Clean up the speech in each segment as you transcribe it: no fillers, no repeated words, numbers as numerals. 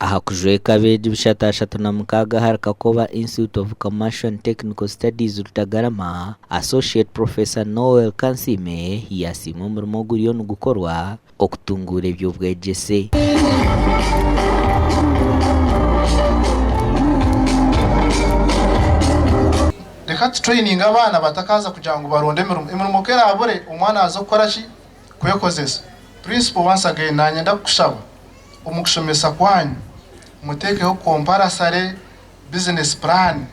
Aha kujweka abeegi 306 ahari Kakoba Institute of Commercial and Technical Studies Rutagarama, Associate Professor Noel Kansiime yasiima omurimo oguriyo nigukorwa okutunguura eby'obwegyese. Reka tutureyininge abaana batakaaza kugira ngu baronde emirimo. Emirimo ku eraabure, omwana aze kukora ki? Kwekozesa. Principal once again nanyenda kukushaba omu kushomesa kwanyu muteekeho compulsory business plan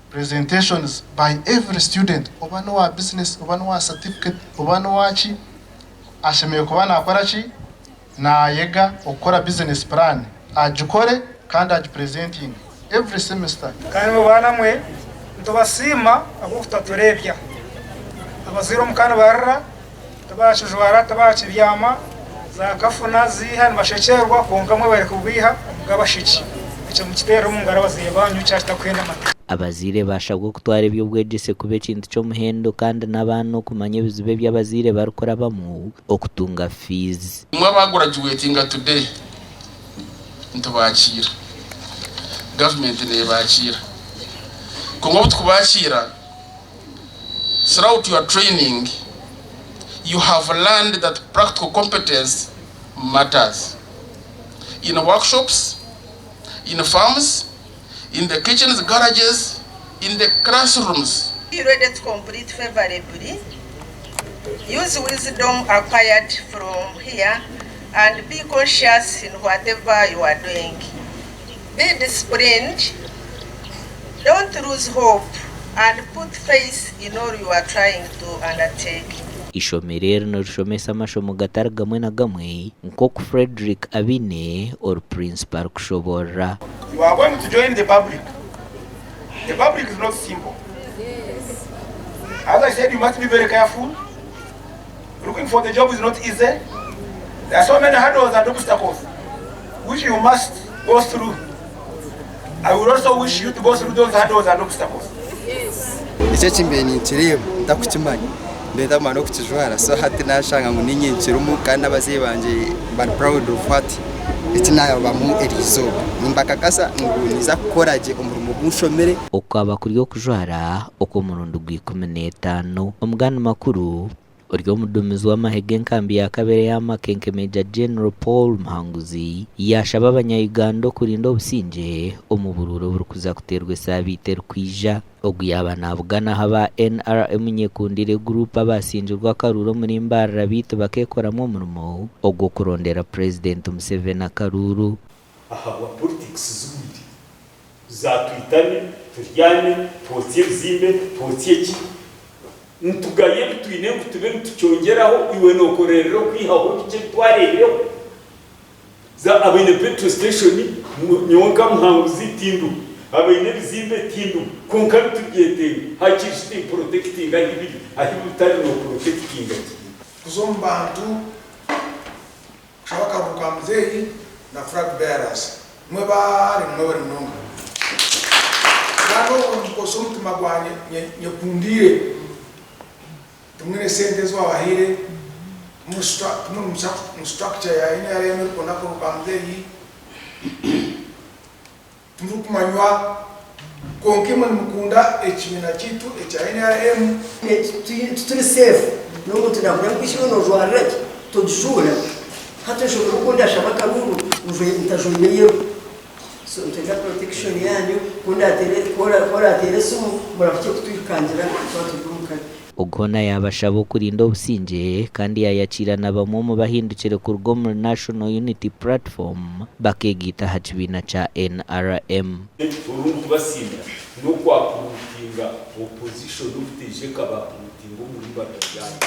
presentations by every student oba n'owa business oba n'owa certificate oba n'owa ki ashemereire kuba nakora ki? Nayega okukora business plan agikore kandi agipresentinge every semester. Kandi imwe baana mwe, nitubasiima ahabw'okutatureebya. Abazaire omuka nibarira, tibaakijwara, tibaakibyama, zaakafuna, ziiha, nibashekyeerwa, kwonka mwebare kubaiha omu g'abasheki. Ekyo mukiteerere omu ngaro abazaire baanyu kyakitakuhenda amate. Abazaire baashabwa okutwara eby'obwegyese kuba ekintu ky'omuhendo kandi n'abaana okumanya ebizibu ebi abazaire barikurabamu okutunga fiizi. Imwe abaagurajuwetinga today nitubakiira, gavumenti neebakiira. Kwonka obu tukubakiira, throughout your training you have learned that practical competence matters in workshops, in farms, in the kitchens, garages, in the classrooms. Be ready to complete favourably, use wisdom acquired from here and be conscious in whatever you are doing. Be disciplined, don't lose hope and put faith in all you are trying to undertake. Eishomero eri nirishomesa amashomo gatari gamwe na gamwe nk'oku Fredrick Abiine ori Principal arikushoboorora. You are going to join the public. The public is not simple. As I said, you must be very careful. Looking for the job is not easy. There are so many hurdles and obstacles which you must go through. I would also wish you to go through those hurdles and obstacles. Eki eki mbaire ninkireeba ntakukimanya mbaire ntakumanya n'okukijwara so hati nashanga ngu niinye nkirimu kandi n'abazaire bangye bari proud of what eki naabamu eriizooba. Nimbakakasa ngu ninza kukora gye omurimo ogu nshomire. Okukaba kuri okujwara okw'omurundi gw'ikuminetaano. Omugani makuru, ori omuduumizi w'amahe g'enkambi ya kabiri eya Makenke Major General Paul Muhanguzi yaashaba abanya-Uganda okurinda obusingye omu buruuru oburikuza kuteerwa esaabiiti erikwija. Ogu yaaba naabuganaho aba NRM Nyekundire Group abaasingirwe akaruuru omuri Mbarara beitu bakeekoramu omurimo ogw'okurondera Purezidenti Museveni akaruuru. Ahabwa politics z'obwire za twitane, turyame, twotsye ebizimbe, twotsye ki, nitugaye ebi twine ngu tube nitukyongyeraho iwe nokorerera okwihaho bikye ebi twareebireho. Za abaine petrol station nyowe nka Muhanguzi tindiho, abaine ebizimbe tindiho kwonka nitubyetenga hakiri shi timprotectinga ahi biri, ahi bitari noprotectinga ki? Kuza omu bantu kushaba akaruru ka muzeeyi na flag bearers mwebare mwebare munonga kandi obwo nimukozesa omutima gwangye nyekundiire timwine sente ezi babahaire timuri mu structure ya nrm erikwenda akaruru ka muzeeyi timurikumanywa kwonka imwe nimukunda ekibiina kyaitu ekya nrm. Tituri safe n'omuntu nakureeba ngu iwe nojwarira ki togijuura hati nshobora oku ndashaba akaruuru ntajwaire yellow so nitwenda protection yanyu ku orateere esimu murahukye kutwirukangira twaba turi omu kabi. Ogu hoona yaabashaba okurinda obusingye kandi yaayakiira na bamwe omu bahindukire kuruga omuri National Unity Platform bakeegaita aha kibiina kya nrm. Oru nikubasiimira n'okwapuruutinga opposition obuteija ekabaapuruutinga omuri Mbarara ryanyu.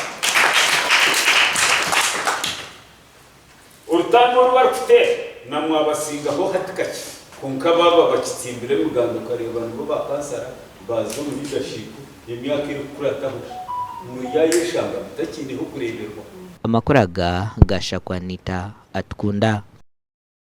Orutamba oru barikuteera na mwabasingaho hati kakye kwonka baaba bakitsimbire emiganda okareeba nibo ba kansara baaza omu leadership emyaka erikukurataho muryayeshanga mutakiine hokureeberwa. Amakuru aga gashakwa Anita Atukunda.